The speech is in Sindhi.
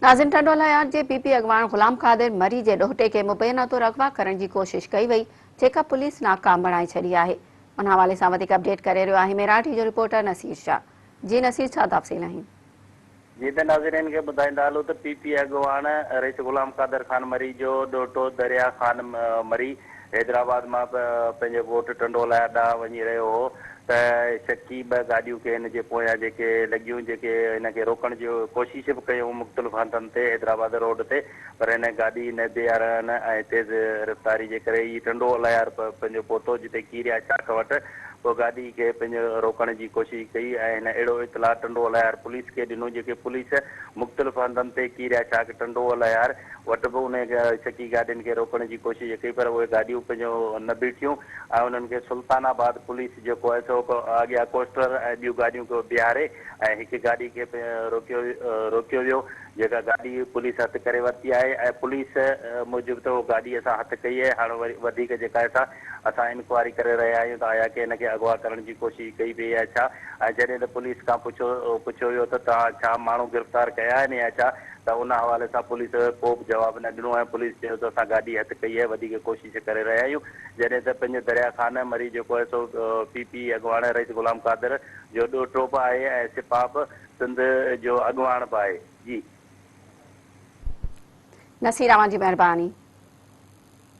ناظم ٽنڊو الهيار جي پي پي اڳواڻ غلام قادر مري جي ڏوهٽي کي مبينا طور اغوا ڪرڻ جي ڪوشش ڪئي وئي جيڪا پوليس ناڪام بڻائي ڇڏي آهي ان حوالي سان وڌيڪ اپڊيٽ ڪري رهيو آهي ميراٺي جو رپورٽر نصير شاهه جي نصير ڇا تفصيل آهن. جي ته ناظرين کي ٻڌائيندا هلون ته پي پي اڳواڻ رئيس غلام قادر خان مري جو ڏوهٽو دريا خان مري حيدرآباد مان پنهنجي ڳوٺ ٽنڊو الهيار ڏانهن وڃي رهيو هو ته شڪي ٻه گاڏيون کي هن جي پويان جيڪي لڳيون جيڪي هن کي روڪڻ جي ڪوشش به ڪيون مختلف هنڌن تي حيدرآباد روڊ تي پر هن گاڏي نه بيهارڻ ۽ تيز رفتاري جي ڪري هي ٽنڊو الهيار پنهنجو پهتو جتي ڪيريا شاخ وٽ پوء گاڏي کي پنهنجو روڪڻ جي ڪوشش ڪئي ۽ هن اهڙو اطلاع ٽنڊو الهيار پوليس کي ڏنو جيڪي پوليس مختلف هنڌن تي ڪيريا شاخ ٽنڊو الهيار وٽ به انهي شڪي گاڏين کي روڪڻ جي ڪوشش ڪئي پر اهي گاڏيون پنهنجو نه بيٺيون ۽ انهن کي سلطان آباد پوليس جيڪو آهي سو اڳيان ڪوسٽر ۽ ٻيون گاڏيون بيهاري ۽ هڪ گاڏي کي روڪيو روڪيو ويو جيڪا گاڏي پوليس هٿ ڪري ورتي آهي ۽ پوليس موجب ته اهو گاڏي اسان هٿ ڪئي آهي هاڻ وري وڌيڪ جيڪا آهي سا اسان انڪوائري ڪري رهيا آهيون ته آيا ڪي هن کي اغوا ڪرڻ جي ڪوشش ڪئي پئي يا ڇا ۽ جڏهن ته پوليس کان پڇيو پڇيو ويو ته توهان ڇا ماڻهو گرفتار ڪيا آهن يا ڇا ته ان حوالي سان پوليس ڪو به جواب نه ڏنو ۽ پوليس چيو ته اسان گاڏي هٿ ڪئي آهي وڌيڪ ڪوشش ڪري رهيا آهيون جڏهن ته پنهنجو دريا خان مري جيڪو آهي سو پي پي اڳواڻ رئيس غلام قادر جو ڏوهٽو به آهي ۽ سپاپ سنڌ جو اڳواڻ به آهي جي. نصير اوهان جي مهرباني.